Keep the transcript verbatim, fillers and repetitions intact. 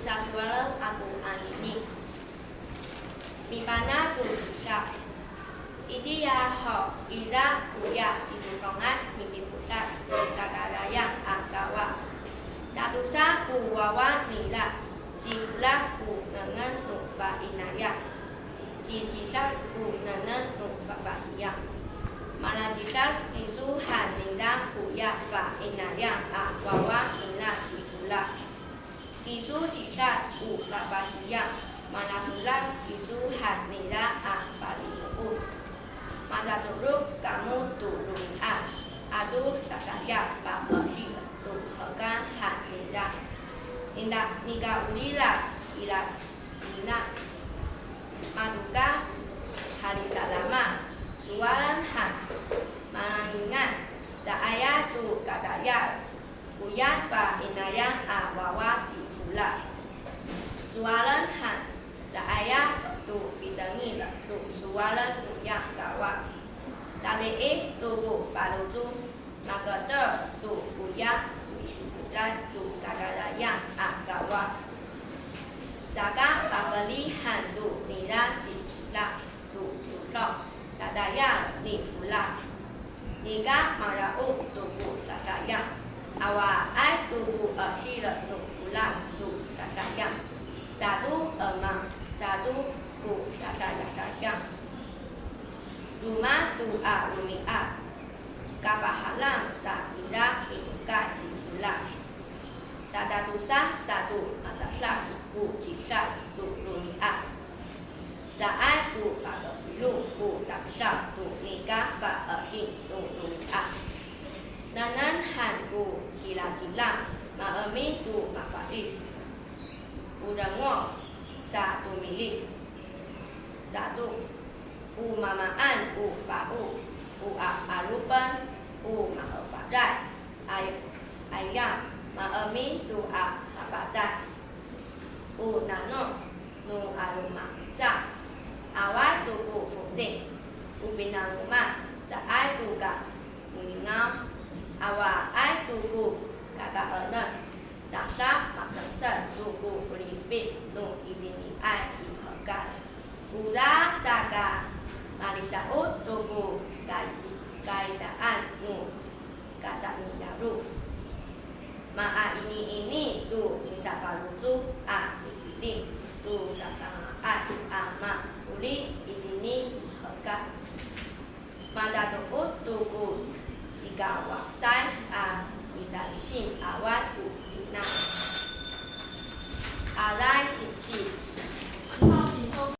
Sasowalen ako anini. Mipana' to cidal. Itiya ho, ira koya i todongay midipotay to kakarayan a Kawas. Tatosa ko wawa nira, ci Folad ko nengneng no fa'inayan, ci Cidal ko nengneng no fafahiyan. Malacidal kiso han nira koya fa'inayan a wawa nira ci Folad. Kiso cidal ko fafahiyan, malafolad kiso han nira a palimo'ot. Macacorok kamo to romi'ad ato dadaya pa'edil to hekal han nira. Nika, nika olila ira ina, matoka halisalama, sowalen han, malangingan, caaya to katayal koya fa'inayan a wawa ci Folad. Sowalen han, caaya to pitengil to sowal noya Kawas. Tatiih to ko faloco', maketer to koya midipotay to kakarayan a Kawas. Saka pafeli han to nira ci Cidal to todong tatayal ni Folad. Nika mara'od to ko dadaya, awaay to ko edil no Folad to dadaya. Sato emang, sato ko dadayadaya. Roma to a romi'ad, kafahalang sa ira i hekal ci Folad. Satatosa sato masadak ko cidal to romi'ad. Caay to pakafilo ko tamdaw to nika fa'edil no romi'ad. Nengneng han ko kilakilang, maemin to mafadi'. O rengos sa tomili'. Sato, o mamaan o fao, o a, 'alopen, o maefaday, ay, ayam, maemin to a mapatay. O nano' no 'alomangica, awaay to ko foting. O pinaloma, caay to ka molingaw, awaay to ko kakaenen. Tangsa masengseng to ko 'oripit no itiniay i hekal. Orasaka malisa'ot to ko kai, kaitaan no kasaniyaro'. Maainiini to misafaloco' a mikilim to sakanga'ay a ma'orip itini i hekal. Matato'ot to ko cikawasay a misalisim awaay ko pina.